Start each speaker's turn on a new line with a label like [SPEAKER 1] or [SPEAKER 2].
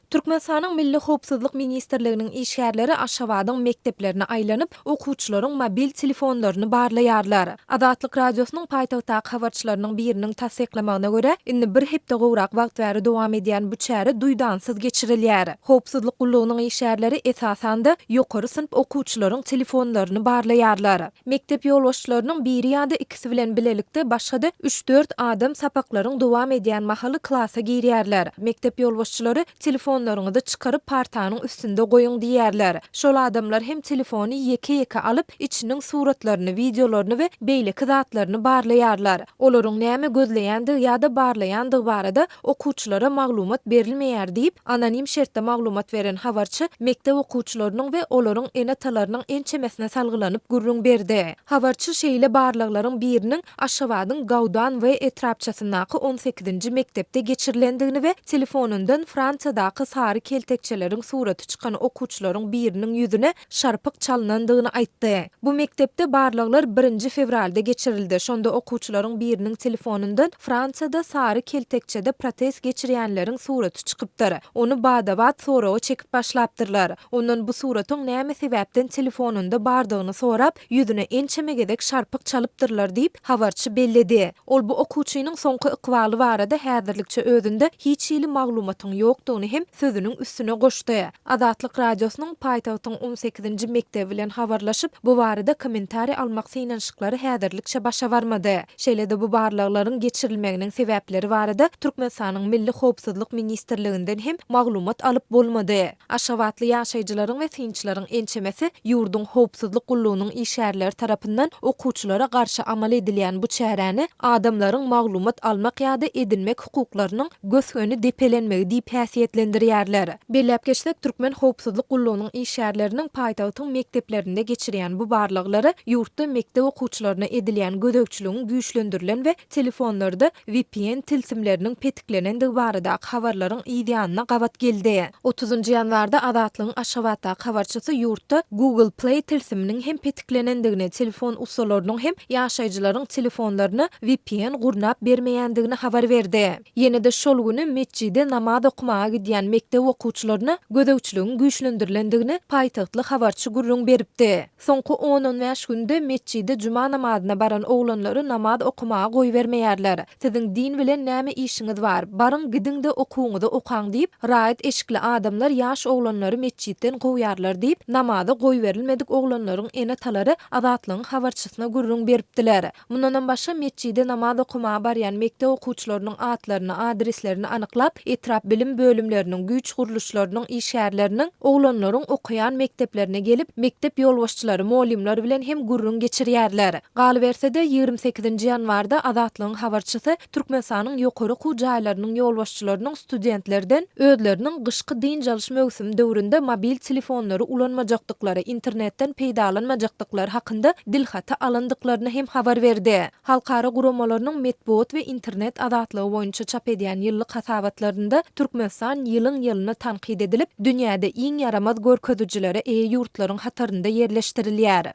[SPEAKER 1] Türkmenistanyň Milli howpsuzlyk ministrliginiň işgärleri Aşgabadyň mekdeplerine aýlanyp, okuwçylaryň mobil telefonlaryny barlaýarlar. Azatlyk Radiosynyň paýtagtdaky habarçylarynyň biriniň tassyklamagyna görä, indi bir hepde gowrak wagt bäri dowam edýän bu çäre duýdansyz geçirilýär. Howpsuzlyk gullugynyň işgärleri, esasan-da, ýokary synp okuwçylaryň telefonlaryny barlaýarlar. Mekdep ýolbaşçylarynyň biri ýa-da ikisi bilen bilelikde başga-da üç-dört adam sapaklaryň dowam edýän mahaly klasa girýärler. Mekdep ýolbaşçylary Telefonlaryňyzy çykaryp partanyň üstünde goýuň diýýärler. Şol adamlar hem telefony ýeke-ýeke alyp, içiniň suratlaryny, wideolaryny we beýleki zatlaryny barlaýarlar. Olaryň näme gözleýändigi ýa-da barlaýandygy barada okuwçylara maglumat berilmeýär diýip, anonim şertde maglumat beren habarçy mekdep okuwçylarynyň we olaryň ene-atalarynyň ençemesine salgylanyp gürrüň berdi. Habarçy şeýle barlaglaryň biriniň Aşgabadyň Gaudan We etrapçasyndaky on sekizinji mekdepde geçirilendigini we telefonyndan Fransiýadaky sary keltekçeleriň suraty çykan okuwçylaryň biriniň ýüzüne şarpyk çalnandygyny aýtdy. Bu mekdepde barlaglar birinji fewralda geçirildi, şonda okuwçylaryň biriniň telefonyndan Fransiýada sary keltekçede protest geçirýänleriň suraty çykypdyr. Ony bada-bat soraga çekip başlapdyrlar. Ondan bu suratyň näme sebäpden telefonynda bardygyny sorap, ýüzüne ençeme gezek şarpyk çalypdyrlar diýip, habarçy belledi. Ol bu okuwçynyň soňky ykbaly barada häzirlikçe özünde hiç hili maglumatyň ýokdugyny hem sözüniň üstüne goşdy. Azatlyk Radiosynyň paýtagtyň on sekizinji mekdebi bilen habarlaşyp, bu barada kommentariý almak synanyşyklary häzirlikçe başa barmady. Şeýle-de bu barlaglaryň geçirilmeginiň sebäpleri barada Türkmenistanyň Milli howpsuzlyk ministrliginden hem maglumat alyp bolmady. Aşgabatly ýaşaýjylaryň we synçylaryň ençemesi ýurduň howpsuzlyk gullugynyň işgärleri tarapyndan okuwçylara garşy amal edilýän bu çäräni adamlaryň maglumat almak ýa-da edinmek hukuklarynyň gös-göni depelenmegi diýip häsiýetlendirýärler. Belläp geçsek, türkmen howpsuzlyk gullugynyň işgärleriniň paýtagtyň mekdeplerinde geçirýän bu barlaglary ýurtda mekdep okuwçylaryna edilýän gözegçiligiň güýçlendirilen we telefonlarda vpn tilsimleriniň petiklenendigi baradaky habarlaryň yz ýanyna gabat geldi. Otuzynjy ýanwarda Azatlygyň Aşgabatdaky habarçysy ýurtda Google Play tilsiminiň hem petiklenendigini, telefon ussalarynyň hem ýaşaýjylaryň telefonlaryna vpn gurnap bermeýändigini habar berdi. Ýene-de şol güni metjide namaz okamaga gidýän mekdep okuwçylaryna gözegçiligiň güýçlendirilendigini paýtagtly habarçy gürrüň beripdi. Soňky on-on bäş günde metjide juma namazyna baran oglanlary namaz okamaga goýbermeýärler. Siziň din bilen näme işiňiz bar? Baryň gidiň-de okuwyňyzy okaň diýip, raýat eşikli adamlar ýaş oglanlary metjitden kowýarlar diýip, namaza goýberilmedik oglanlaryň ene-atalary Azatlygyň habarçysyna gürrüň beripdiler. Mundanam başga metjide namaz okamaga barýan mekdep okuwçylarynyň atlaryny, adreslerini anyklap, etrap bilim bölümleriniň, güýç gurluşlarynyň işgärleriniň oglanlaryň okaýan mekdeplerine gelip, mekdep ýolbaşçylary, mugallymlar bilen hem gürrüň geçirýärler. Galyberse-de, 28-nji ýanwarda Azatlygyň habarçysy Türkmenistanyň ýokary okuw jaýlarynyň ýolbaşçylarynyň studentlerden özleriniň gyşky dynç alyş möwsümi döwründe mobil telefonlary ulanmajakdyklary, internetden peýdalanmajakdyklary hakynda dilhaty alandyklaryny hem habar berdi. Halkara guramalarynyň metbugat we internet azatlygy boýunça çap edýän ýyllyk hasabatlarynda Türkmenistan ýylyň-ýylyna tankyt edilip, dünýäde iň ýaramaz görkezijilere eýe ýurtlaryň hatarynda ýerleşdirilýär.